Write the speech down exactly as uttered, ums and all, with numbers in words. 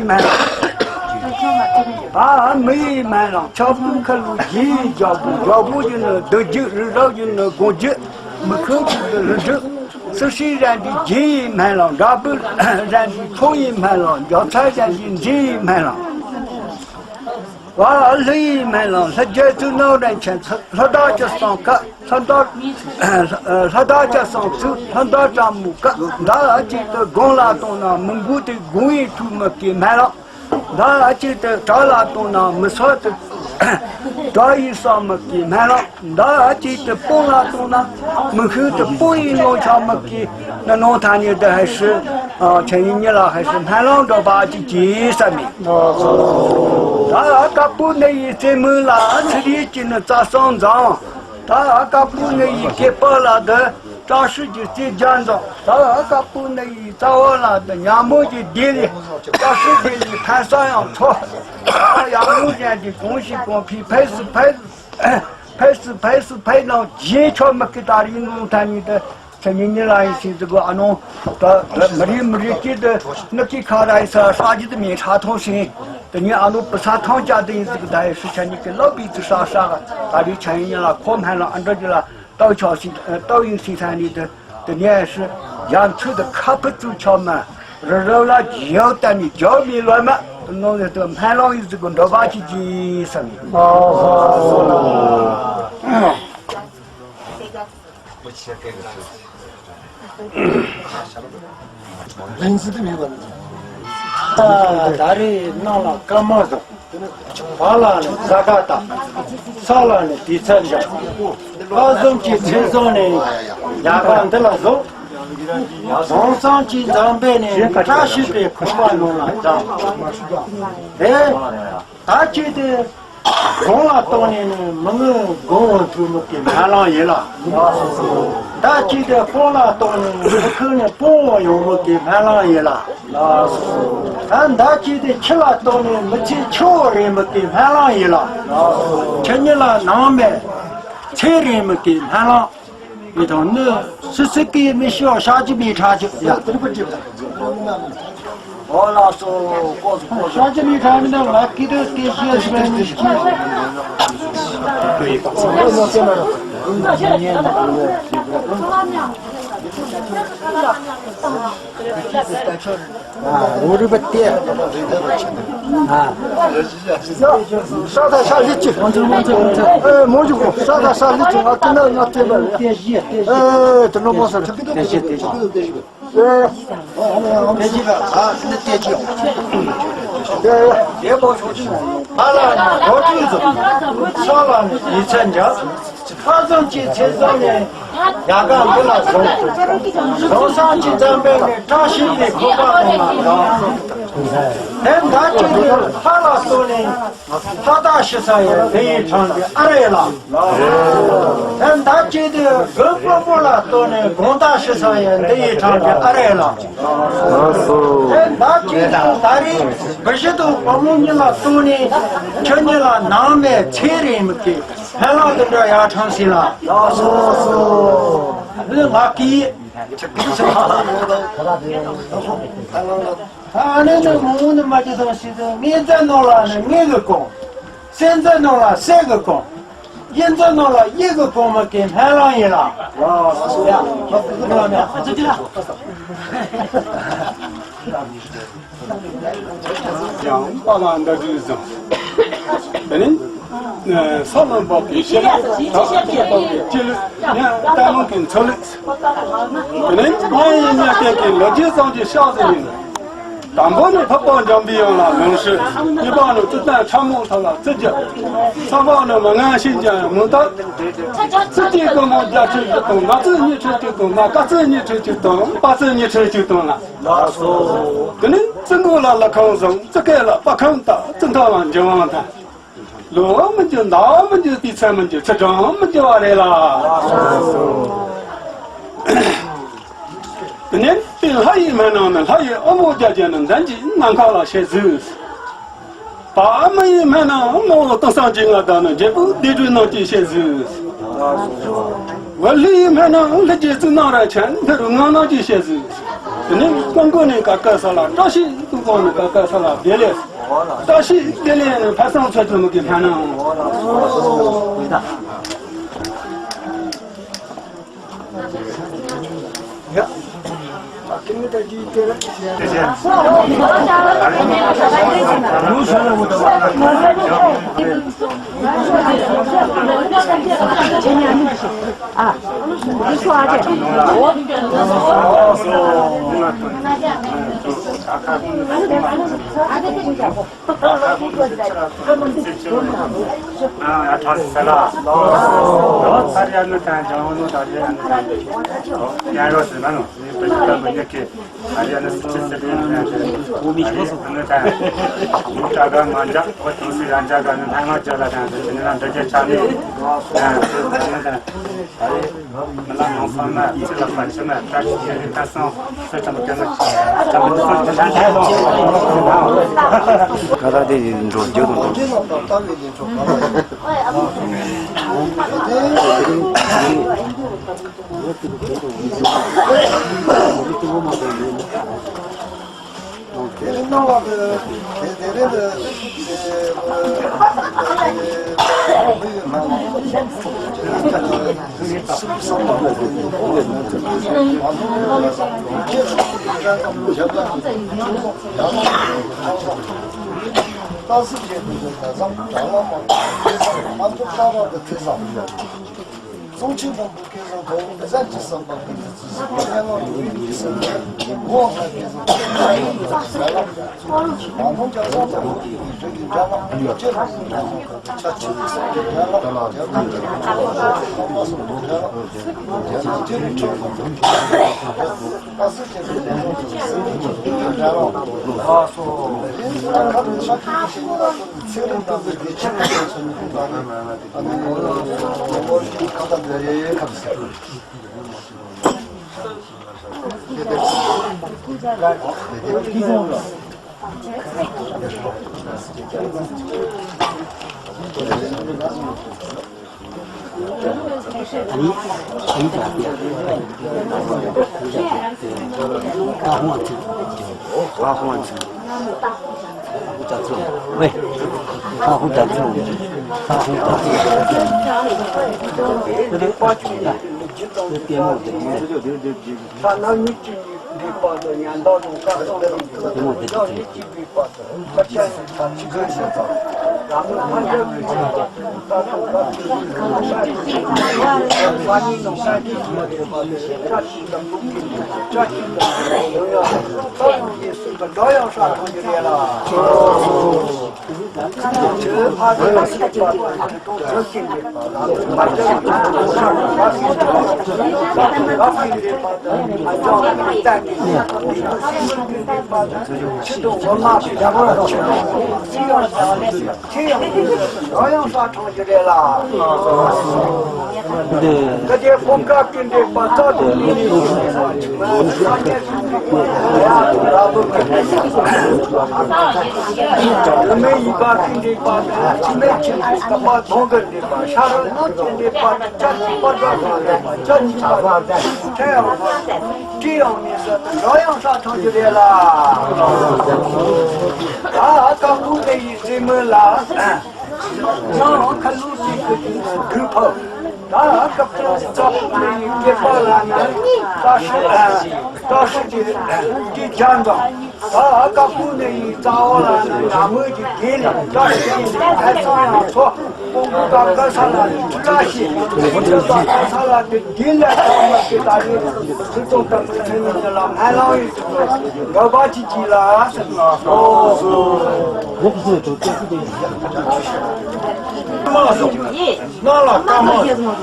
སྨན་བླང་། བ་མི་ཡི་སྨན་བླང་། ཆག་བུ་ཁ་ལུ་ཞི་ཡི་ལྗགས་བུ། ལྗགས་བུ་གི་ནི་བདུད་རྒྱུད། རི་རབ་གི་ནི་དགོངས་རྒྱུད། མི་ཁོག་གི་ནི་རིགས་དྲུག། སི་སི་གཞན་གྱི་ལྗིད་ཡི་སྨན་བླང་། དྲག་པོ་གཞན་གྱི་ཚོགས་ཡི་སྨན་བླང་། ལྗགས་ཚད་གཞན་གྱི་མཛེ་ཡི་སྨན་བླང་། བ་ལྷ་ཡི་སྨན་བླང་། ལྷ་རྒྱལ་ཙིག་ནོར་རིན་ཆེན། ལྷ་དར་གྱི་གསང་ཁ། ལྷ་དར་ལྷ་དར་གྱི་གསང་ཐུག་ལྷ་དར་དྲག་མོ་ཀ། ཟླ་བ་གཅིག་ཏུ་དགུང་ལ་གཏོང་ན། མི་མགོ་དེ་དགུང་ཡི་ཐུག་མི་སྐྱེ་སྨན་བླང་། ཟླ་བ་གཅིག་ཏུ་བྲག་ལ་གཏོང་ན། མི་སོ་དེ་བྲག་ཡི་སོ་མི་སྐྱེ་སྨན་བླང་། ཟླ་བ་གཅིག་ཏུ་སྤང་ལ་གཏོང་ན། མི་ཤིང་དེ་སྤང་ཡི་ལོ་ཆ་མི་སྐྱེ། ནི་ནོ་ཐ་ནི་དེ་ཧེ་ཤི་ཆ་ནི་ཉི་ལ་ཧེ་ཤི་སྨན་བླང་འགྲོ་བ་གཅིག་གི་ས་མི། ཟླ་བ་དཀར་པོ་ནི་ཡི་རྩེ་མོ་ལ། ཚེ་རིལ་གྱི་ནི་རྩ་གསུམ་འཛོམས། ཟླ་བ་དཀར་པོ་ནི་ཡི་སྐེད་པ་ལ་དེ་བཀྲ་ཤིས་ཀྱི་རྩེ་བརྒྱད་འཛོམས། ཟླ་བ་དཀར་པོ་ནི་ཡི་རྩ་བ་ལ་དེ་ཉ་མོ་གི་སྡེ་ལས་བཀྲ་ཤིས་སྡེ་ལས་ཕན་སོ་ཡང་ཚོགས། ཡར་ངོ་གཞན་གྱི་གོང་ཞིག་གོང་འཕེལ་འཕེལ་སུ་འཕེལ་སུ་འཕེལ་སུ་འཕེལ་སུ་འཕེལ་ནོ་རྗེས་ཆོག་མི་སྐྱེ་ད་རིང་ནོ་ཐ་ནི་དེ། ཆ་ནི་ཉི་ལ་ཡིན་སིན་ཙི་གོ་ཨ་ནོ། ད་མི་རེ་མི་རེ་སྐྱིད་དེ་ནི་སྐྱིད་ཁ་ར་ཡིན་ས་ཧྲ་རྒྱུ་དེ་མི་ཧྲ་ཐོང་སིན། དེ་ནི་ཨ་ནོ་པི་ས་ཐང་ཅག་དེ་ཡིན་ཙི་གོ་ད་ཡིན་སི་ཆ་ནི་ཀི་ལོ་བི་ཙི་ཧྲ་ཧྲ་ག་ད་རིང་ཆ་ནི་ཉི་ལ་ཁོ་སྨན་བླང་ཨ་འདྲ་གི་ལ་ཏོ་ཆོག་སིན་ཏོ་ཡིན་སིན་ས་ནི་དེ། དེ་ནི་ཨ་སི་ཡང་ཚུལ་དེ་ཁ་ཕུ་ཙུ་ཆོག་མ་རི་རབ་ལ་རྒྱལ་ད་ནི་རྒྱལ་མི་ལོ་མ་དེ་ནོ་དེ་དེ་སྨན་བླང་ཡིན་ཙི་གོ་འགྲོ་བ་གཅིག་གི་ས་མི། ད་རེས་ནང་ལ་སྐར་མ་བཟུང་། བར་ལ་ནི་ས་ག་ད། ས་ལ་ནི་དུས་ཚོད་འཇགས། ཕ་བཟང་གི་ཚེ་བཟང་ནི་ཡ་ག་འདི་ལ་བཟུང་། བཟང་སང་གི་འཛམ་བུ་ནི་བཀྲ་ཤིས་པའི་ཁང་པ་ནང་ལ་བཞག། དེ། ད་ཅི་སྟེ་དགུང་ལ་གཏོང་ནས་ནི་མི་ངོ་དགུང་འོང་ཐུབ་མི་གི་སྨན་བླང་ཡིན་ལ། ད་ཅི་སྟེ་སྤང་ལ་གཏོང་ནས་མི་ཁོག་ནས་སྤང་འོང་ཡོང་མི་གི་སྨན་བླང་ཡིན་ལ། ད་ད་ཅི་སྟེ་ཁྱི་ལ་གཏོང་ནས་མི་ཚེ་ཁྱི་འོང་རེ་མི་གི་སྨན་བླང་ཡིན་ལ། ཁྱི་ཉིད་ལ་ནང་མེད་ཚེ་རིང་མི་གི་སྨན་བླང་། མི་དང་ནི་སུ་སུ་གིས་མི་ཤེས་པ་ཤ་གཅིག་མི་ཁྲག་གཅིག་ཡ། ཨོ་ལགས་སོ། ལྐོག་སུ་ལྐོག་སུ། ཤ་གཅིག་མི་ཁྲག་མི་དང་ལག་གི་དུ་སྐད་ཤེས་ཤེས་མི་ཤེས། ཨ་རོ་རི་བ་ཏེ། ཨ། ཤ་ད་ཤ་ལི་ཅི། ཨེ་མོ་ཇུ་གོ་ཤ་ད་ཤ་ལི་ཅི། ང་ཏི་ན་ང་ཏི་ན་ཡ། ཨེ་ཏི་ནོ་མོ་ས་ཏེ་ཅི་ཏེ་ཅི། ཨེ། ཏེ་ཅི་ག་ཨ་ཏེ་ཅི། ཨེ། ཨ་ལ་ནི་རོ་ཅུ་ཟོ། ཤ་ལ་ནི་ཡི་ཚན་ཇ། ཕ་བཟང་གི་ཚེ་བཟང་ནི་ཡ་ག་འདི་ལ་བཟང་། བཟང་སང་གི་འཛམ་བུ་ནི་བཀྲ་ཤིས་པའི་ཁང་པ་ནང་ལ་བཞག། དེ་ད་ཅི་ནི་ལྷ་ལ་གཏོང་ནས་ལྷ་དག་ཤི་ས་ཡི་དེ་ཡི་འཕྲང་གི་ཨ་རེ་ལ། དེ་ད་ཅི་ནི་དགུང་དཔོན་པོ་ལ་གཏོང་ནས་དགུང་དག་ཤི་ས་ཡི་དེ་ཡི་འཕྲང་གི་ཨ་རེ་ལ། དེ་ད་ཅི་ནི་ད་རིང་བུ་གཞི་དང་བུ་མོ་གཉིས་ལ་གཏོང་ནས་ཁྱེད་གཉིས་ལ་ནང་མེད་ཚེ་རིང་མི་སྐྱེ། ཕན་ལ་དུད་འགྲོ་ཡར་ཐོན་སྲིད་ལ། ལགས་སོ། ལགས་སོ། འདི་ང་གིས། ཨ་ནི་ནི་མོ་ནི་མ་ཅི་ཐོན་སྲིད་དུ། ངེད་ཚེ་ནོར་ལ་ནི་ངེད་གི་གོང་། སེམས་ཚེ་ནོར་ལ་སེམས་གི་གོང་། ཡིད་ཚེ་ནོར་ལ་ཡིད་གི་གོང་མ་གི་ཕན་ལ་ཡིན་ལ། ལགས་སོ། ཡ། ཡང་པ་ལ་འདྲ་བརྗོད་བཟང་། དེ་ནི་ས་ལམ་པ་གི་ཤེས་རབ་ད་ལྟ་ལུགས་ཡང་ལྟ་ལོང་གི་འཚོ་ལུགས། དེ་ནི་ང་ཡི་གཉའ་སྐྱེས་ཀྱི་ལོ་རྒྱུས་ཙམ་གྱི་ཕྱག་ཟིན་ཡིན། དང་པོ་ནི་འཕགས་པ་འཇམ་པའི་དབྱངས་ལ་ལེགས་བཤད། གཉིས་པ་ནི་རྩི་བཏང་ཕྲ་མོ་ཐ་ལ་རྩི་རྒྱུ། གསུམ་པ་ནི་མི་ངན་ཞི་འཇམ་མུ་སྟེགས། རྩི་བཅུད་ཀུན་སྨོན་བརྒྱད་ཁྲི་བཞི་སྟོང་། ན་རྩི་ཉི་ཁྲི་བཅུ་སྟོང་ལ། ཀ་རྩི་ཉི་ཁྲི་བཅུ་སྟོང་། པ་རྩི་ཉི་ཁྲི་བཅུ་སྟོང་ལ། ལགས་སོ། དེ་ནི་རྩི་མགོ་ལ་ལྷ་ཁང་བཟང་། རྩི་སྐེད་ལ་པགས་ཁང་དང་། རྩི་མཐིལ་ལ་འཇིབ་དབང་དང་། ལོ་མི་འགྱུར་ཟླ་མི་འགྱུར་དུས་ཚོད་མི་འགྱུར་ཚེས་གྲངས་མི་འགྱུར་བ་རེད་ལ། ལགས་སོ། དེ་ནས་དེ་ལྷ་ཡི་སྨན་ནང་ནི་ལྷ་ཡི་དབང་པོ་བརྒྱད་ཀྱང་ནི་འཛིན་གྱི་ནམ་མཁའ་ལ་ཞེས་གཟིགས། བ་མི་ཡི་སྨན་ནང་དབང་པོ་སྟོང་གསུམ་གྱི་མངའ་བདག་ནི་འབྲས་བུ་སྡིག་སྒྲིབ་རྣམས་ཀྱིས་ཞེས་གཟིགས། བ་ལི་སྨན་ནང་ལྷ་རྗེ་བཙུན་ནང་ར་ཆེན་ནི་རུ་ངང་ནང་གི་བཤད་ཟིན། དེ་ནི་ཀོང་ཀོ་ནི་ཀ་ཀ་ས་ལ་བཀྲ་ཤིས་ཀོང་ཀོ་ནི་ཀ་ཀ་ས་ལ་བདེ་ལེགས། བཀྲ་ཤིས་བདེ་ལེགས་ནི་ཕ་སང་ཚོད་དུ་མི་གི་སྨན་ནང་། ད་ཁ་ལུ་ཅིག་གི་དུས་ཕུད། ད་སྐབས་སུ་ཙ་ཕུ་ནི་ཡི་སྐྱེས་པ་ལ་ནི་བཀྲ་ཤིས་བཀྲ་ཤིས་ཀྱི་རྒྱན་དང་། ད་སྐབས་སུ་ནི་ཡི་རྩ་བ་ལ་ནི་ཉ་མོ་གི་རྒྱན་ལ་བཀྲ་ཤིས་ཀྱི་རྒྱན་ཚང་ཡང་ཚོགས། ཀོང་ཀོ་ཀ་ཀ་ས་ལ་ནི་བཀྲ་ཤིས། ཀོང་ཀོ་ཀ་ཀ་ས་ལ་ནི་རྒྱན་ལ་ཚང་མ་གི་ད་ནི་སུ་ཙོགས་ད་མི་ཚེ་ནི་ལ་ཧ་ལམ་ཡིན། འགག་པ་ཅི་ཅི་ལ་ཟེར་ན། ནང་ལ་སྐར་མ།